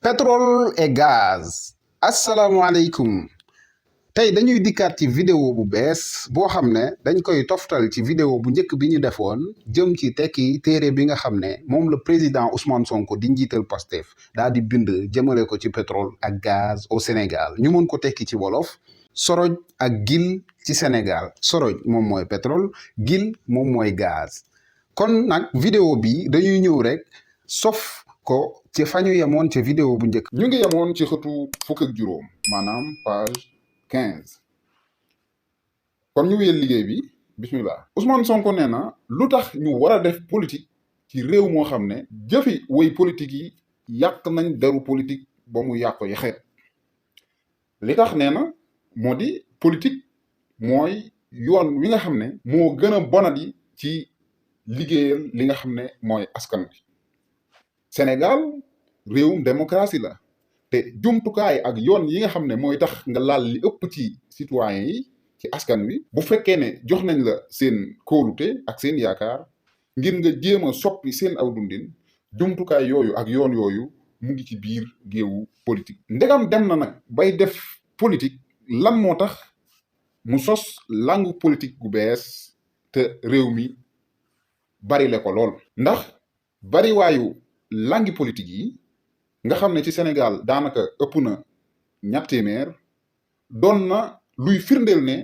Pétrole et gaz asalaamaaleykum tey dañuy dikkaat ci vidéo bu bees boo xam ne dañ koy toftal ci vidéo bu njëkk bi ñu defoon jëm ci tekki téere bi nga xam ne moom la président Ousmane Sonko di njiital Pastef daal di bind jëmale ko ci pétrole ak gaz au Sénégal ñu mën ko tekki ci wolof soroj ak gil ci Sénégal soroj moom mooy pétrole gil moom mooy gaz kon nag vidéo bi dañuy ñëw rek sof ko ci fa ñu yemoon ci vidéo bu njëkk. ñu ngi yemoon ci xëtu fukk ak juróom maanaam page 15 kon ñu wéyal liggéey bi bismillah. Ousmane Sonko nee na lu tax ñu war a def politique ci réew moo xam ne jëfi woy politique yi yàq nañ deru politique ba mu yàq yi xeet li tax nee na moo di politique mooy yoon wi nga xam ne moo gën a bonat yi ci liggéeyal li nga xam ne mooy askan bi Sénégal réewum démocratie la te jumtukaay ak yoon yi nga xam ne mooy tax nga laal li ëpp ci citoyen yi ci askan wi bu fekkee ne jox nañ la seen kóolute ak seen yaakaar ngir nga jéem a soppi seen aw dundin jumtukaay yooyu ak yoon yooyu mu ngi ci biir géewu politique. ndegam dem na nag bay def politique lan moo tax mu sos langue politique gu bees te réew mi bari le ko lool ndax bariwaayu langue politique yi nga xam ne ci Sénégal daanaka ëpp na ñatt téeméer doon na luy firndeel ne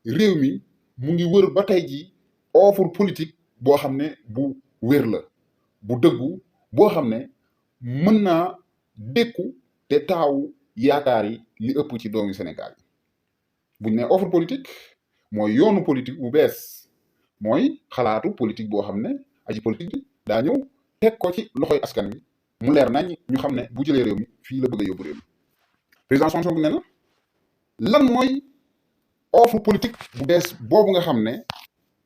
réew mi mu ngi wër ba tey ji offre politique boo xam ne bu wér la bu dëggu boo xam ne mën naa dékku te taawu yaakaar yi li ëpp ci doomi Sénégal yi buñ ne offre politique mooy yoonu politique bu bees mooy xalaatu politique boo xam ne aji politique bi daa ñëw teg ko ci loxoy askan wi mu leer nañ ñu xam ne bu jëlee réew mi fii la bëgg a yóbbu réew mi président Sonko ne na lan mooy offre politique bu bees boobu nga xam ne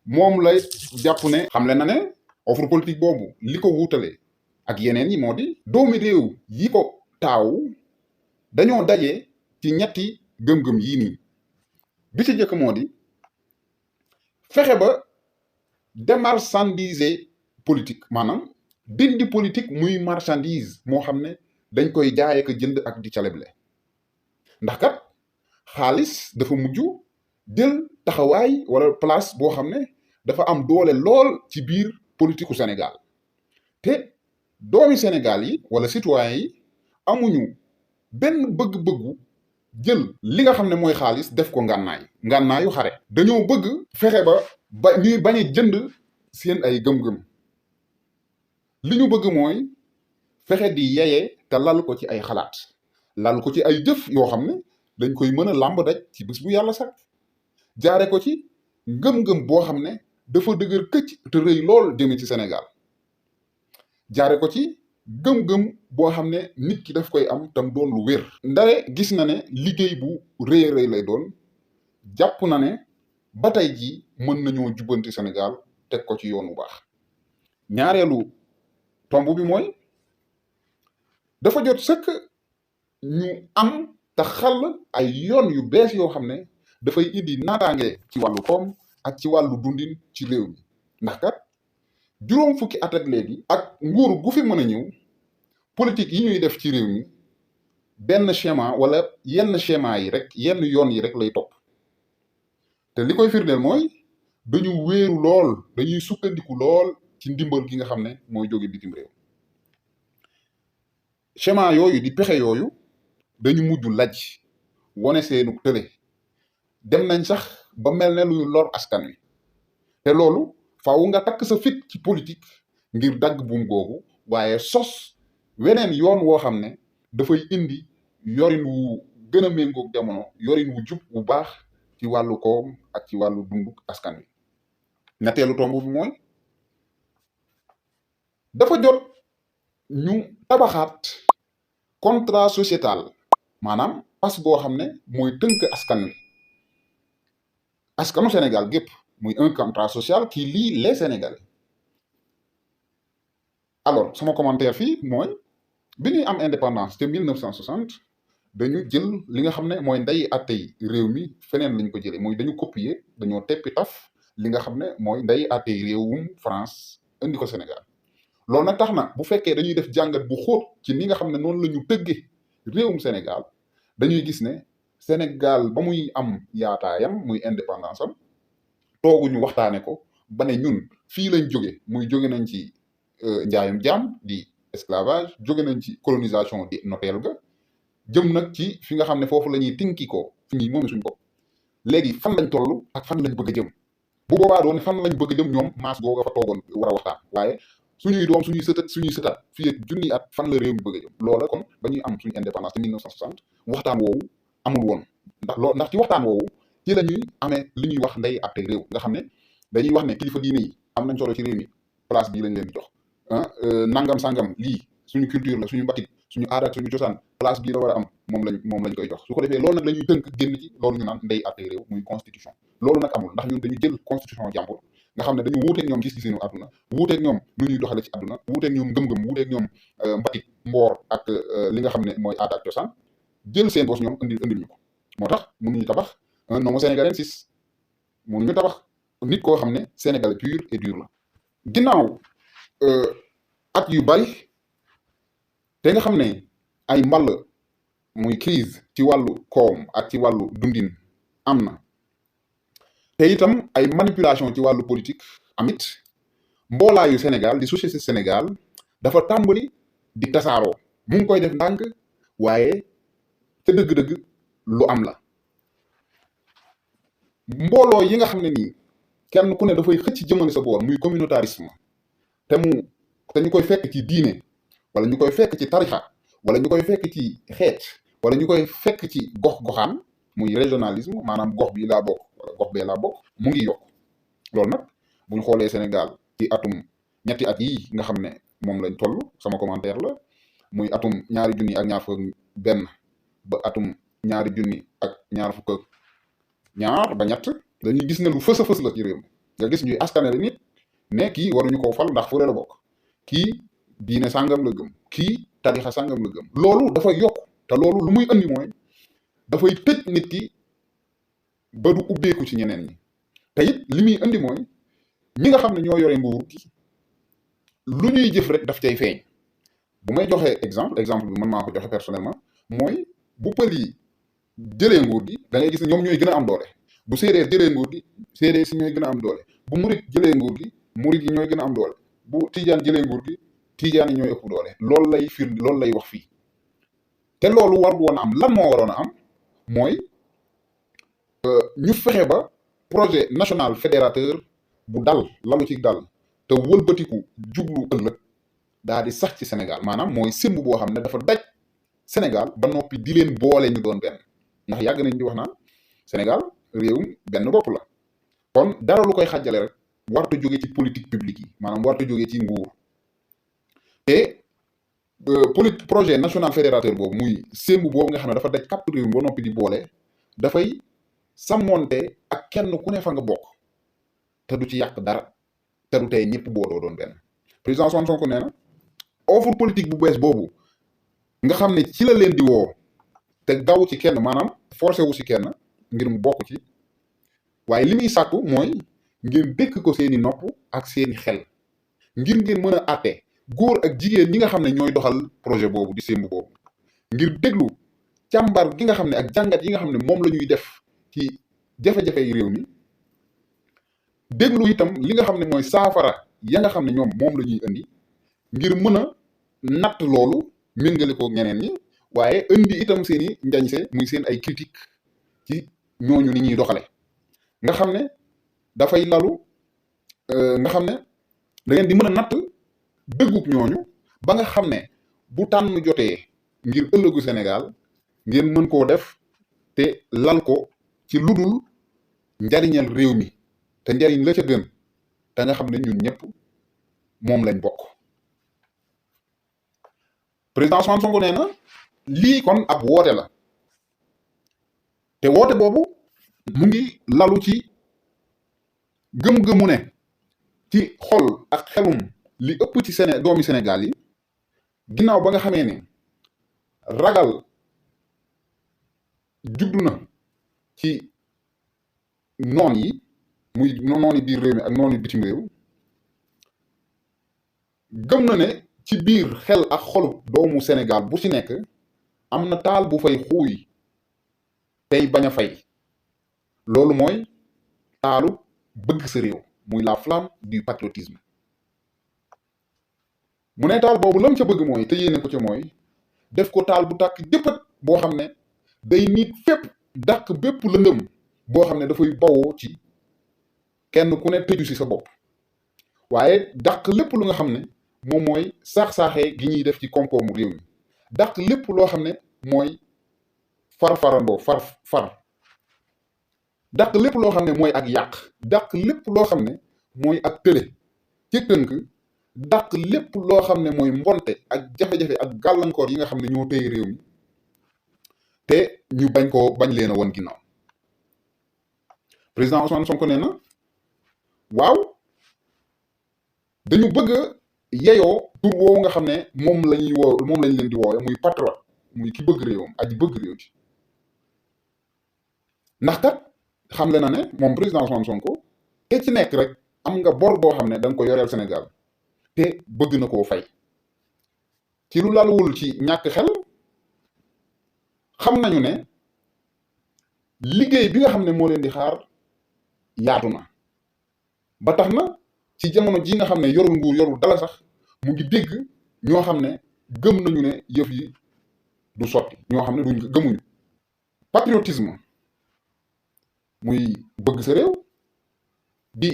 moom lay jàpp ne xamle na ne offre politique boobu li ko wuutale ak yeneen yi moo di doomi réew yi ko taawu dañoo daje ci ñetti gëm-gëm yii nii bi ci njëkk moo di fexe ba démarchandiser politique maanaam dindi politique muy marchandise moo xam ne dañ koy jaayee ko jënd ak di caleble ndax kat xaalis dafa mujj jël taxawaay wala place boo xam ne dafa am doole lool ci biir politiku Sénégal te doomi Sénégal yi wala citoyen yi amuñu benn bëgg-bëggu jël li nga xam ne mooy xaalis def ko ngànnaayu xare dañoo bëgg fexe ba ñuy bañ a jënd seen ay gëm-gëm li ñu bëgg mooy fexe di yeye te lal ko ci ay xalaat lal ko ci ay jëf yoo xam ne dañ koy mën a làmb daj ci bés bu yàlla sax jaare ko ci ngëm-ngëm boo xam ne dafa dëgër këcc te rëy lool jëme ci Sénégal jaare ko ci gëm-gëm boo xam ne nit ki daf koy am tam doon lu wér ndare gis na ne liggéey bu rëy rëy lay doon jàpp na ne ba tey ji mën nañoo jubbanti Sénégal teg ko ci yoon bu baax ñaareelu tomb bi mooy dafa jot sëkk ñu am te xal ay yoon yu bees yoo xam ne dafay indi naataange ci wàllu koom ak ci wàllu dundin ci réew mi ndax kat juróom fukki at ak léegi ak nguur gu fi mën a ñëw politique yi ñuy def ci réew mi benn schéma wala yenn schéma yi rek yenn yoon yi rek lay topp te li koy firndeel mooy dañu wéeru lool dañuy sukkandiku lool ci ndimbal gi nga xam ne mooy jóge bitim réew schéma yooyu di pexe yooyu dañu mujj laj wone seenu tële dem nañ sax ba mel ne luy lor askan wi te loolu faaw nga takk sa fit ci politique ngir dagg buum googu waaye sos weneen yoon woo xam ne dafay indi yorin wu gën a méngoog jamono yorin wu jub wu baax ci wàllu koom ak ci wàllu dundu askan wi ñetteelu tomb bi mooy dafa jot ñu tabaxaat contrat sociétal maanaam pas boo xam ne mooy tënk askan wi askanu Sénégal gépp muy un contrat social qui lie les Sénégalais alors sama commentaire fii mooy bi ñuy am indépendance te 1960 dañu jël li nga xam ne mooy ndey àttey réew mi feneen lañ ko jëlee mooy dañu copier dañoo teppi taf li nga xam ne mooy ndey àttey réewum France indi ko Sénégal loolu nag tax na bu fekkee dañuy def jàngat bu xóot ci ni nga xam ne noonu la ñu tëggee réewum Sénégal dañuy gis ne Sénégal ba muy am yaataayam muy indépendance am tooguñu waxtaane ko ba ne ñun fii lañ jóge muy jóge nañ ci njaayum jaam di esclavage jóge nañ ci colonisation di noteel ga jëm nag ci fi nga xam ne foofu la ñuy tinki ko fi ñuy moom suñu bopp léegi fan lañ toll ak fan lañ bëgg a jëm bu boobaa doon fan lañ bëgg a jëm ñoom maas googa fa toogoon war a waxtaan waaye suñuy doom suñuy sëtaat fii ak junni at fan la réew mi bëgg a jëm loola kon ba ñuy am suñu indépendance de 1960 waxtaan woowu amul woon ndax ci waxtaan woowu ci la ñuy amee li ñuy wax ndey atte réew nga xam ne dañuy wax ne kilifa diine yi am nañ solo ci réew mi place bii lañ leen di jox nangam sangam lii suñu culture la suñu mbatit suñu aada ak suñu cosaan place bii la war a am moom lañ koy jox su ko defee loolu nag la ñuy tënk génn ci loolu ñu naan ndey atte réew muy constitution loolu nag amul ndax ñun dañu jël constitution jàmbur nga xam ne dañu wuuteeg ñoom gis-gisinu àdduna wuuteeg ñoom nu ñuy doxale ci àdduna wuuteeg ñoom ngëm-ngëm wuuteeg ñoom mbatit mboor ak li nga xam ne mooy aada ak cosaan jël seen bos ñoom indil ñu ko moo tax mënuñu tabax un homo sénégalensis mënuñu tabax nit koo xam ne sénégalais pur et dur la ginnaaw at yu bari te nga xam ne ay mball muy crise ci wàllu koom ak ci wàllu dundin am na te itam ay manipulation ci wàllu politique amit mboolaayu Sénégal di société Sénégal dafa tàmbali di tasaaroo mu ngi koy def ndànk waaye te dëgg-dëgg lu am la mbooloo yi nga xam ne nii kenn ku ne dafay xëcc jëmale sa boor muy communautarisme te ñu koy fekk ci diine wala ñu koy fekk ci tarixa wala ñu koy fekk ci xeet wala ñu koy fekk ci gox-goxaan muy régionalisme maanaam gox bi laa bokk wala gox bee laa bokk mu ngi yokk loolu nag bu ñu xoolee Sénégal ci atum ñetti at yii nga xam ne moom lañ toll sama commentaire la muy atum 2021 ba atum 2022 ba ñett dañuy gis ne lu fës a fës la ci réew mi nga gis ñuy askanale nit ne kii waruñu koo fal ndax fële la bokk kii diine sàngam la gëm kii tarixa sàngam la gëm loolu dafa yokk te loolu lu muy andi mooy dafay tëj nit ki ba du ubbeeku ci ñeneen ñi te it li muy andi mooy ñi nga xam ne ñoo yore nguur gi lu ñuy jëf rek daf cay feeñ bu may joxee exemple bi man maa ko joxe personnellement mooy bu pël yi jëlee nguur gi da ngay gis ne ñoom ñooy gën a am doole bu séeréer jëlee nguur gi séeréer si ñooy gën a am doole bu murit jëlee nguur gi murit yi ñooy gën a am doole bu tijaan jëlee nguur gi tijaan yi ñooy ëpp doole loolu lay wax fii te loolu war woon a am lan moo waroon a am mooy ñu fexe ba projet national fédérateur bu dal lalu ci dal te wëlbatiku jublu ëllëg daal di sax ci Sénégal maanaam mooy sémb boo xam ne dafa daj Sénégal ba noppi di leen boole ñu doon benn ndax yàgg nañ di wax naan Sénégal réewum benn bopp la kon dara lu koy xàjjale rek warta jóge ci politique publique yi maanaam warta jóge ci nguur te projet national fédérateur boobu muy sémb boobu nga xam ne dafa daj kàpp réew mi ba noppi di boole dafay sàmmonte ak kenn ku ne fa nga bokk te du ci yàq dara te du tey ñëpp booloo doon benn président Ousmane Sonko nee na offre politique bu bees boobu nga xam ne ci la leen di woo te daw ci kenn maanaam forcé wu ci kenn ngir mu bokk ci waaye li muy sàkku mooy ngeen dëkk ko seeni nopp ak seeni xel ngir ngeen mën a àtte góor ak jigéen ñi nga xam ne ñooy doxal projet boobu di sémb boobu ngir déglu càmbar gi nga xam ne ak jàngat yi nga xam ne moom la ñuy def ci jafe-jafe yi réew mi déglu itam li nga xam ne mooy saafara ya nga xam ne ñoom moom la ñuy indi ngir mën a natt loolu méngale ko ñeneen ñi waaye indi itam seen i njañse muy seen ay critique ci ñooñu ni ñuy doxale nga xam ne dafay lalu nga xam ne da ngeen di mën a natt dëggub ñooñu ba nga xam ne bu tànn jotee ngir ëllëgu Sénégal ngeen mën koo def te lal ko ci ludul njariñal réew mi te njariñ la ca gën te nga xam ne ñun ñëpp moom lañ bokk président Ousmane Sonko nee na lii kon ab woote la te woote boobu mu ngi lalu ci gëm-gëmu ne ci xol ak xelum li ëpp ci doomi Sénégal yi ginnaaw ba nga xamee ne ragal juddu na ci noon yi muy nooni biir réew mi ak nooni bitim réew gëm na ne ci biir xel ak xolu doomu Sénégal bu ci nekk am na taal bu fay xuuy tey bañ a fay loolu mooy taalu bëgg sa réew muy la flamme du patriotisme. mu ne taal boobu lam ca bëgg mooy te yéene ko ca mooy def ko taal bu tàkk jëppat boo xam ne day nit fépp dàq bépp lëndëm boo xam ne dafay bawoo ci kenn ku ne tëju si sa bopp waaye dàq lépp lu nga xam ne moom mooy saax-saaxee gi ñuy def ci koom-koomu réew mi dàq lépp loo xam ne mooy farandoo far dàq lépp loo xam ne mooy ak yàq dàq lépp loo xam ne mooy ak tële ci tënk dàq lépp loo xam ne mooy mbonte ak jafe-jafe ak gàllankoor yi nga xam ne ñoo téye réew mi te ñu bañ leen a won ginnaaw. président Ousmane Sonko nee na waaw dañu bëgg a yeyoo tur woowu nga xam ne moom lañ leen di woowe muy patriote muy ki bëgg réewam aji bëgg réew ci ndax kat xamle na ne moom président Ousmane Sonko te ci nekk rek am nga bor boo xam ne da nga ko yoreel Sénégal te bëgg na koo fay ci lu lalwul ci ñàkk xel xam nañu ne liggéey bi nga xam ne moo leen di xaar yaatu na ba tax na ci jamono ji nga xam ne yorul nguur yorul dala sax mu ngi dégg ñoo xam ne gëm nañu ne yëf yi du sotti ñoo xam ne duñ gëmuñu patriotisme muy bëgg sa réew di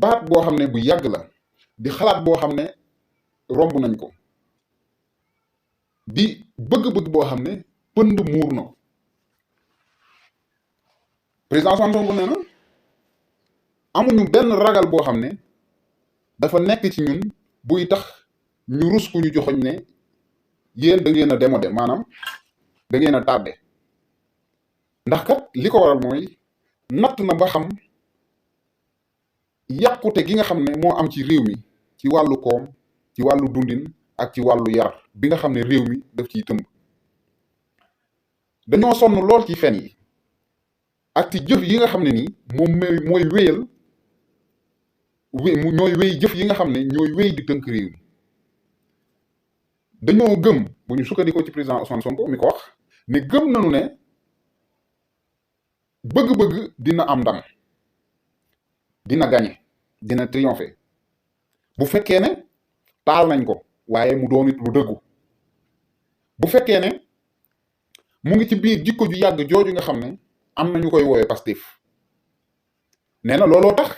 baat boo xam ne bu yàgg la di xalaat boo xam ne romb nañ ko di bëgg-bëgg boo xam ne pënd muur na ko président Ousmane Sonko nee na amuñu benn ragal boo xam ne dafa nekk ci ñun buy tax ñu rus ku ñu joxoñ ne yéen da ngeen a démodé maanaam da ngeen a tardé ndax kat li ko waral mooy natt na ba xam yàqute gi nga xam ne moo am ci réew mi ci wàllu koom ci wàllu dundin ak ci wàllu yar bi nga xam ne réew mi daf ciy tëmb dañoo sonn lool ci fen yi ak ci jëf yi nga xam ne nii moom mooy wéyal ñooy wéy jëf yi nga xam ne ñooy wéy di tënk réew mi dañoo gëm bu ñu sukkandikoo ci président Ousmane Sonko mi ko wax ne gëm nañu ne bëgg-bëgg dina am ndam dina gagné dina triompher bu fekkee ne taal nañ ko waaye mu doon it lu dëggu bu fekkee ne mu ngi ci biir jikko ju yàgg jooju nga xam ne am na ñu koy woowee Pastef nee na looloo tax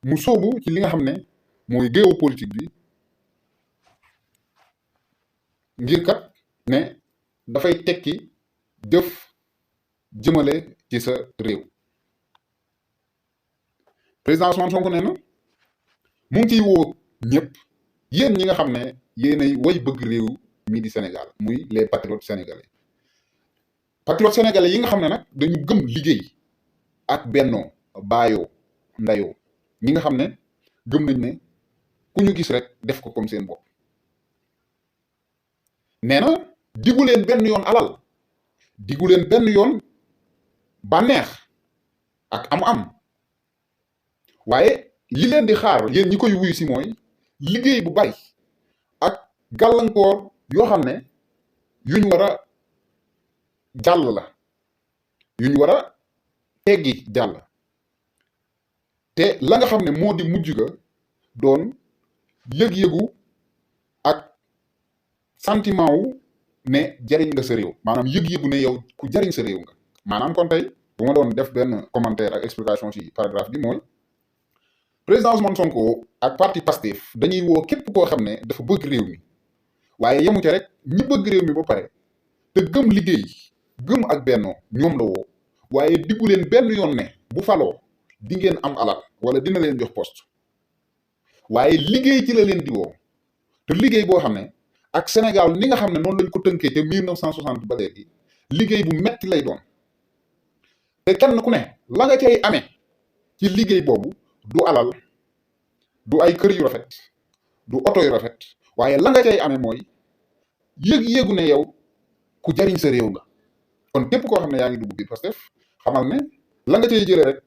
mu sóobu ci li nga xam ne mooy géopolitique bi ngir kat ne dafay tekki jëf jëmale ci sa réew président Ousmane Sonko nee na mu ngi ciy woo ñëpp yéen ñi nga xam ne yéenay way bëgg réew mi di Sénégal muy les patriotes sénégalais yi nga xam ne nag dañu gëm liggéey ak bennoo baayoo ndayoo ñi nga xam ne gëm nañ ne ku ñu gis rek def ko comme seen bopp nee na digu leen benn yoon alal digu leen benn yoon bànneex ak am-am waaye li leen di xaar yéen ñi koy wuyu si mooy liggéey bu bari ak gàllankoor yoo xam ne yuñ war a jàll la yuñ war a teggi jàll te la nga xam ne moo di mujj ga doon yëg-yëgu ak sentiment wu ne jariñ nga sa réew maanaam yëg-yëgu ne yow ku jariñ sa réew nga maanaam kon tey bu ma doon def benn commentaire ak explication ci paragraphe bi mooy président Ousmane Sonko ak parti Pastef dañuy woo képp koo xam ne dafa bëgg réew mi waaye yemu ca rek ñi bëgg réew mi ba pare te gëm liggéey gëm ak bennoo ñoom la woo waaye diggu leen benn yoon ne bu faloo di ngeen am alal wala dina leen jox poste waaye liggéey ci la leen di woo te liggéey boo xam ne ak Sénégal ni nga xam ne noonu lañ ko tënkee te 1960 ba léegi liggéey bu metti lay doon te kenn ku ne la nga cay amee ci liggéey boobu du alal du ay kër yu rafet du oto yu rafet waaye la nga cay amee mooy yëg-yëgu ne yow ku jariñ sa réew nga kon képp koo xam ne yaa ngi dugg biir Pastef xamal ne la nga cay jëlee rek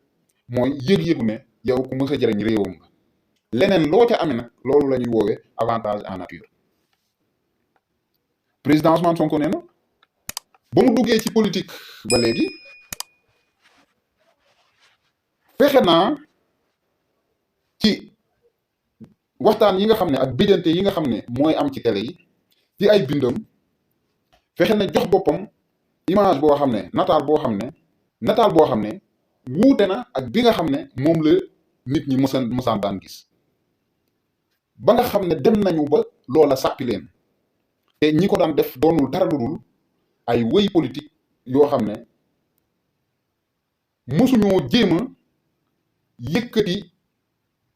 mooy yëg-yëgu ne yow ku mës a jariñ réewam nga leneen loo ca amee nag loolu la ñuy woowee avantage en nature président Ousmane Sonko nee na ba mu duggee ci politique ba léegi fexe naa ci waxtaan yi nga xam ne ak bijjante yi nga xam ne mooy am ci télé yi ci ay bindam fexe na jox boppam image boo xam ne nataal boo xam ne wuute na ak bi nga xam ne moom la nit ñi mësaan daan gis ba nga xam ne dem nañu ba loola sàppi leen te ñi ko daan def doonul dara lu dul ay wëy politique yoo xam ne mësuñoo jéem a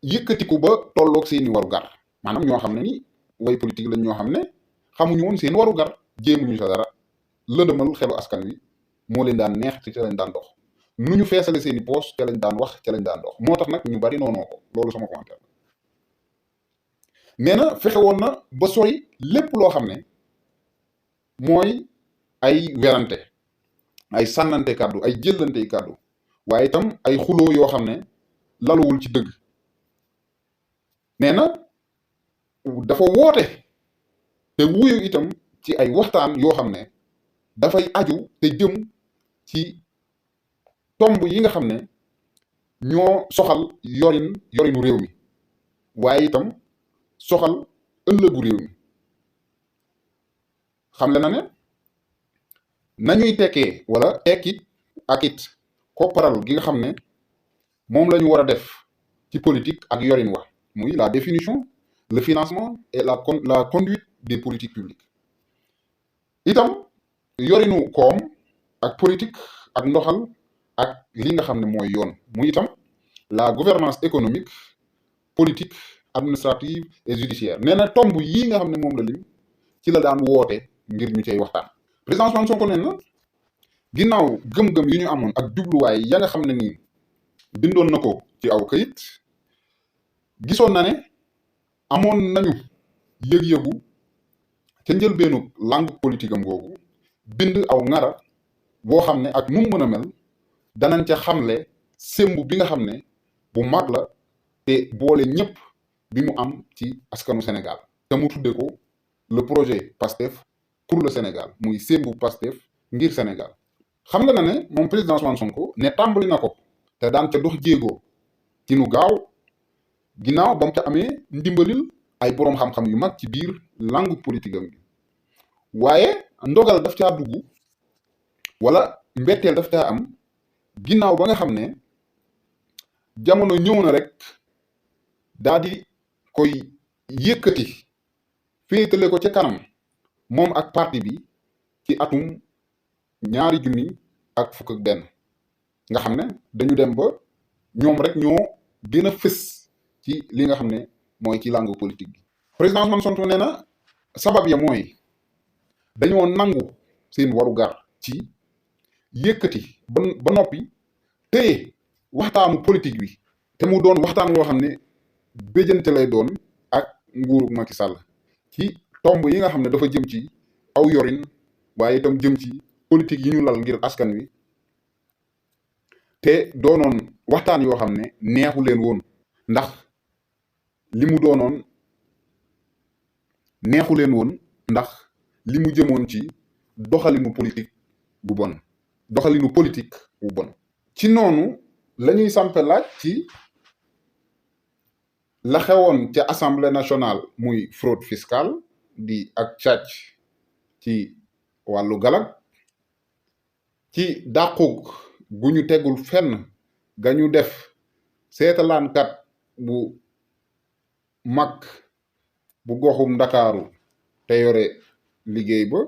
yëkkatiku ba tolloog seeni waru gar maanaam ñoo xam ne ni way politique lañ ñoo xam ne xamuñu woon seen waru gar jéemuñu sa dara lëndëmal xelu askan wi moo leen daan neex te ca lañ daan dox nu ñu feesale seeni poos ca lañ daan wax ca lañ daan dox moo tax nag ñu bari noonoo ko loolu sama commentaire nee na fexe woon na ba sori lépp loo xam ne mooy ay werante ay sànnante kàddu ay jëllante kàddu waaye itam ay xuloo yoo xam ne laluwul ci dëgg nee na dafa woote te wuyu itam ci ay waxtaan yoo xam ne dafay aju te jëm ci tomb yi nga xam ne ñoo soxal yorinu réew mi waaye itam soxal ëllëgu réew mi xamle na ne nañuy tekkee wala tekkit ak it kopparal gi nga xam ne moom la ñu war a def ci politique ak yorin wa muy la définition le financement et la conduite des politiques publiques itam yorinu koom ak politique ak ndoxal ak li nga xam ne mooy yoon muy itam la gouvernance économique politique administrative et judiciaire nee na tomb yii nga xam ne moom la lim ci la daan woote ngir ñu cay waxtaan président Ousmane Sonko nee na ginnaaw gëm-gëm yi ñu amoon ak jubluwaay ya nga xam ne nii bindoon na ko ci aw kayit gisoon na ne amoon nañu yëg-yëgu ca njëlbeenu langue politique am googu bind aw ngara boo xam ne ak nu mu mën a mel danañ ca xamle sémb bi nga xam ne bu mag la te boole ñëpp bi mu am ci askanu Sénégal te mu tudde ko le projet PASTEF pour le Sénégal muy sémbu PASTEF ngir Sénégal xam nga na ne moom président Ousmane Sonko ne tàmbali na ko te daan ca dox jéego ci nu gaaw ginnaaw ba mu ca amee ndimbalil ay boroom xam-xam yu mag ci biir langue politique am bi waaye ndogal daf caa dugg wala mbetteel daf caa am ginnaaw ba nga xam ne jamono ñëw na rek daa di koy yëkkati féetale ko ca kanam moom ak parti bi ci atum 2021 nga xam ne dañu dem ba ñoom rek ñoo gën a fës ci li nga xam ne mooy ci langue politique bi président Ousmane Sonko nee na sabab ya mooy dañoo nangu seen waru gar ci yëkkati ba noppi téye waxtaanu politique bi te mu doon waxtaan woo xam ne béjante lay doon ak nguuru Macky Sall ci tomb yi nga xam ne dafa jëm ci aw yorin waaye itam jëm ci politique yi ñu lal ngir askan wi te doonoon waxtaan yoo xam ne neexu leen woon ndax li mu doonoon neexu leen woon ndax li mu jëmoon ci doxalinu politique bu bon ci noonu la ñuy sampe laaj ci la xewoon ca assemblée nationale muy fraude fiscale di ak càcc ci wàllu galag ci dàqug gu ñu tegul fenn ga ñu def seetalaankat bu mag bu goxum Ndakaaru te yore liggéey ba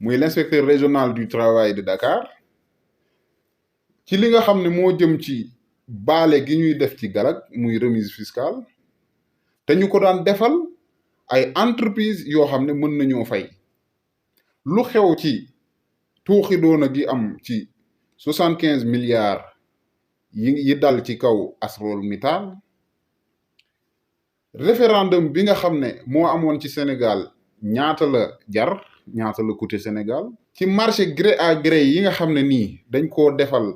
muy l'inspecteur régional du travail de Dakar ci li nga xam ne moo jëm ci baale gi ñuy def ci galag muy remise fiscale te ñu ko daan defal ay entreprise yoo xam ne mën nañoo fay lu xew ci tuuxi doona gi am ci 75 milliards yi dal ci kaw ArcelorMittal référendum bi nga xam ne moo amoon ci Sénégal ñaata la jar ñaata la coûté Sénégal ci marché gré à gré yi nga xam ne nii dañ koo defal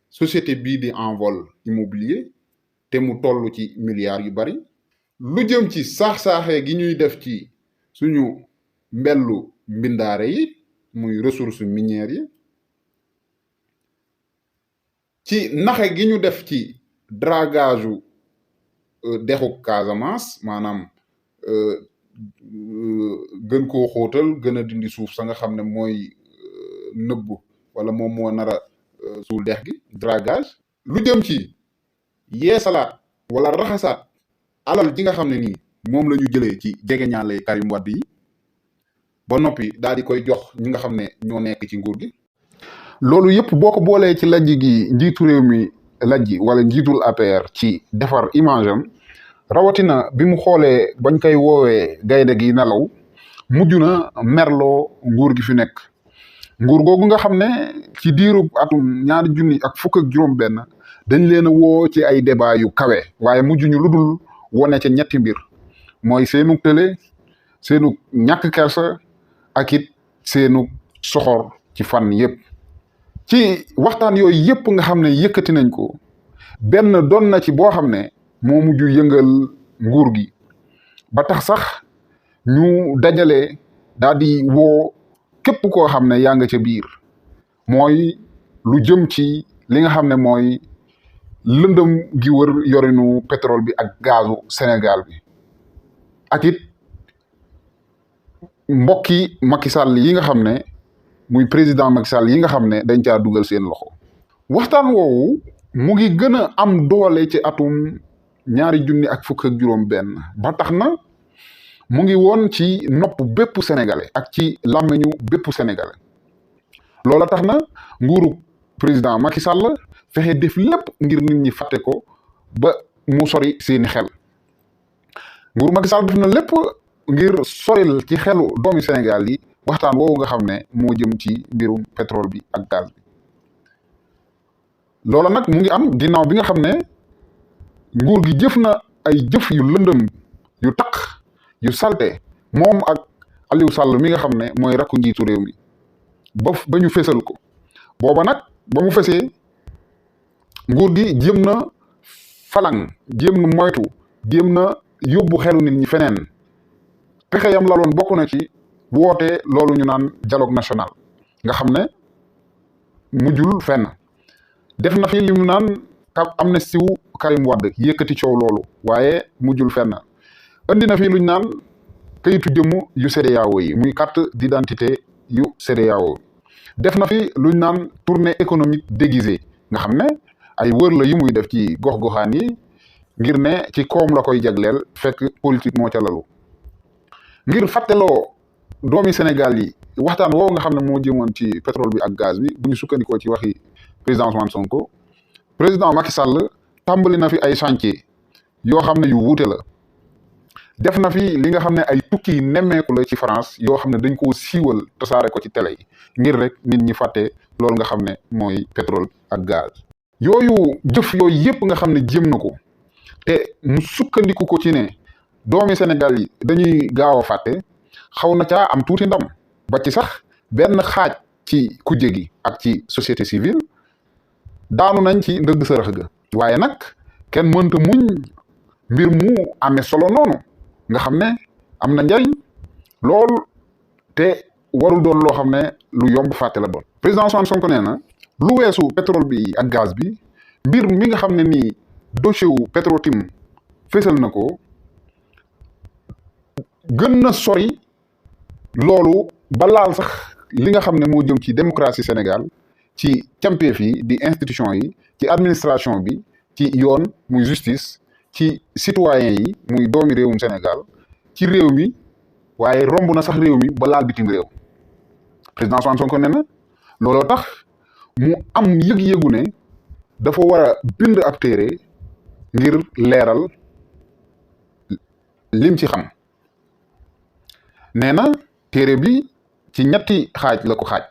société bii di Envol Immobilier te mu toll ci milliards yu bari lu jëm ci saax-saaxee gi ñuy def ci suñu mbellu mbindaare yi muy ressources minières yi ci naxe gi ñu def ci dragage dexu Casamance maanaam gën koo xóotal gën a dindi suuf sa nga xam ne mooy nëbb wala moom moo nar a suul dex gi dragage lu jëm ci yeesalaat wala raxasaat alal ji nga xam ne nii moom la ñu jëlee ci jegeñaale Karim Wade yi ba noppi daal di koy jox ñi nga xam ne ñoo nekk ci nguur gi loolu yëpp boo ko boolee ci lajj gi njiitu réew mi lajj wala njiitul APR ci defar image am rawatina bi mu xoolee bañ koy woowee gaynde gi nelaw mujj na merloo nguur gi fi nekk nguur googu nga xam ne ci diirub atum 2021 dañ leen a woo ci ay débat yu kawe waaye mujj ñu lu dul wone ca ñetti mbir mooy seenu tële seenu ñàkk kersa ak it seenu soxor ci fan yépp ci waxtaan yooyu yépp nga xam ne yëkkati nañ ko benn doon na ci boo xam ne moo mujj yëngal nguur gi ba tax sax ñu dajale daal di woo képp koo xam ne yaa nga ca biir mooy lu jëm ci li nga xam ne mooy lëndëm gi wër yorinu pétrole bi ak gazu Sénégal bi ak it mbokki Macky Sall yi nga xam ne muy président Macky Sall yi nga xam ne dañ caa dugal seen loxo waxtaan woowu mu ngi gën a am doole ci atum 2021 ba tax na mu ngi woon ci nopp bépp sénégalais ak ci làmmiñu bépp sénégalais loola tax na nguuru président Macky Sall fexe def lépp ngir nit ñi fàtte ko ba mu sori seeni xel nguuru Macky Sall def na lépp ngir soril ci xelu doomi Sénégal yi waxtaan woowu nga xam ne moo jëm ci mbirum pétrole bi ak gaz bi loola nag mu ngi am ginnaaw bi nga xam ne nguur gi jëf na ay jëf yu lëndëm yu taq yu salte moom ak Aliou Sall mi nga xam ne mooy rakku njiitu réew mi ba ñu fesal ko booba nag ba mu fesee nguur gi jéem na falang jéem na moytu jéem na yóbbu xelu nit ñi feneen pexe yam laloon bokk na ci woote loolu ñu naan dialogue national nga xam ne mujjul fenn def na fi li mu naan amnistie wu Karim Wade yëkkati coow loolu waaye mujjul fenn andi na fi luñ naan kayitu jëmm yu CEDEAO yi muy carte d'identité yu CEDEAO def na fi luñ naan tournée économique déguisée nga xam ne ay wër la yu muy def ci gox-goxaan yi ngir ne ci koom la koy jagleel fekk politique moo ca lalu ngir fàtteloo doomi Sénégal yi waxtaan woowu nga xam ne moo jëmoon ci pétrole bi ak gaz bi bu ñu sukkandikoo ci waxi président Ousmane Sonko président Macky Sall tàmbali na fi ay chantier yoo xam ne yu wuute la def na fi li nga xam ne ay tukki nemmeeku la ci France yoo xam ne dañ koo siiwal tasaare ko ci télé yi ngir rek nit ñi fàtte loolu nga xam ne mooy pétrole ak gaz yooyu jëf yooyu yépp nga xam ne jëm na ko te mu sukkandiku ko ci ne doomi Sénégal yi dañuy gaaw a fàtte xaw na caa am tuuti ndam ba ci sax benn xaaj ci kujje gi ak ci société civile daanu nañ ci ndëgg sërëx ga waaye nag kenn mënta muñ mbir mu amee solo noonu nga xam ne am na njariñ lool te warul doon loo xam ne lu yomb fàtte la doon président Ousmane Sonko nee na lu weesu pétrole bi ak gaz bi mbir mi nga xam ne nii dossier wu Petro-Tim fésal na ko gën na sori loolu ba laal sax li nga xam ne moo jëm ci démocratie Sénégal ci campeef yi di institution yi ci administration bi ci yoon muy justice ci citoyen yi muy doomi réewum Sénégal ci réew mi waaye romb na sax réew mi ba laal bitim réew président Ousmane Sonko nee na looloo tax mu am yëg-yëgu ne dafa war a bind ab téere ngir leeral lim ci xam nee na téere bi ci ñetti xaaj la ko xaaj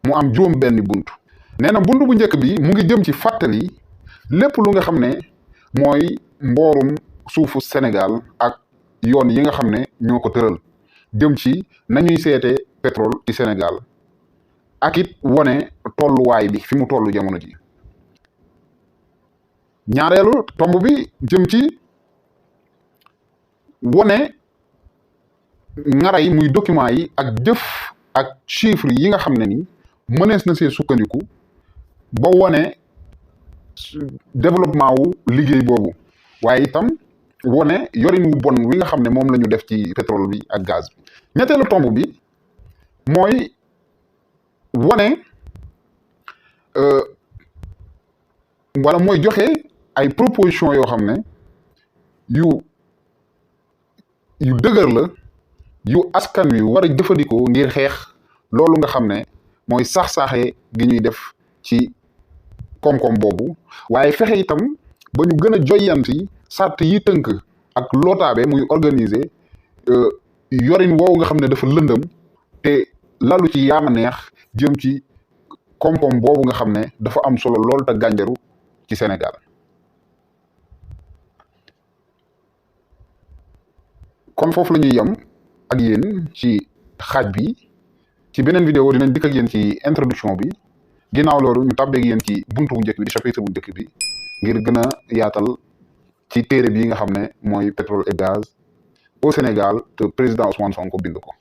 mu am juróom benn bunt nee na bunt bu njëkk bi mu ngi jëm ci fàttali lépp lu nga xam ne mooy mboorum suufu Sénégal ak yoon yi nga xam ne ñoo ko tëral jëm ci nañuy seete pétrole ci Sénégal ak it wone tolluwaay bi fi mu tollu jamono ji ñaareelu tomb bi jëm ci wone ngara yi muy document yi ak jëf ak chiffre yi nga xam ne ni mënees na see sukkandiku ba wone développement wu liggéey boobu waaye itam wone yorin wu bon wi nga xam ne moom la ñu def ci pétrole bi ak gaz bi ñetteelu tomb bi mooy wone wala mooy joxe ay proposition yoo xam ne yu dëgër la yu askan wi war a jëfandikoo ngir xeex loolu nga xam ne mooy sax-saaxee gi ñuy def ci koom-koom boobu waaye fexe itam ba ñu gën a joyanti sart yi tënk ak lootaabe muy organiser yorin woowu nga xam ne dafa lëndëm te lalu ci yaama neex jëm ci koom-koom boobu nga xam ne dafa am solo lool te gànjaru ci Sénégal kon foofu la ñuy yem ak yéen ci xaaj bi ci beneen vidéo dinañ dikk ak yéen ci introduction bi ginnaaw loolu ñu tàbbeeg yéen ci buntu bu njëkk bi di chapitre bu njëkk bi ngir gën a yaatal ci téere bi nga xam ne mooy pétrole et gaz au Sénégal te président Ousmane Sonko bind ko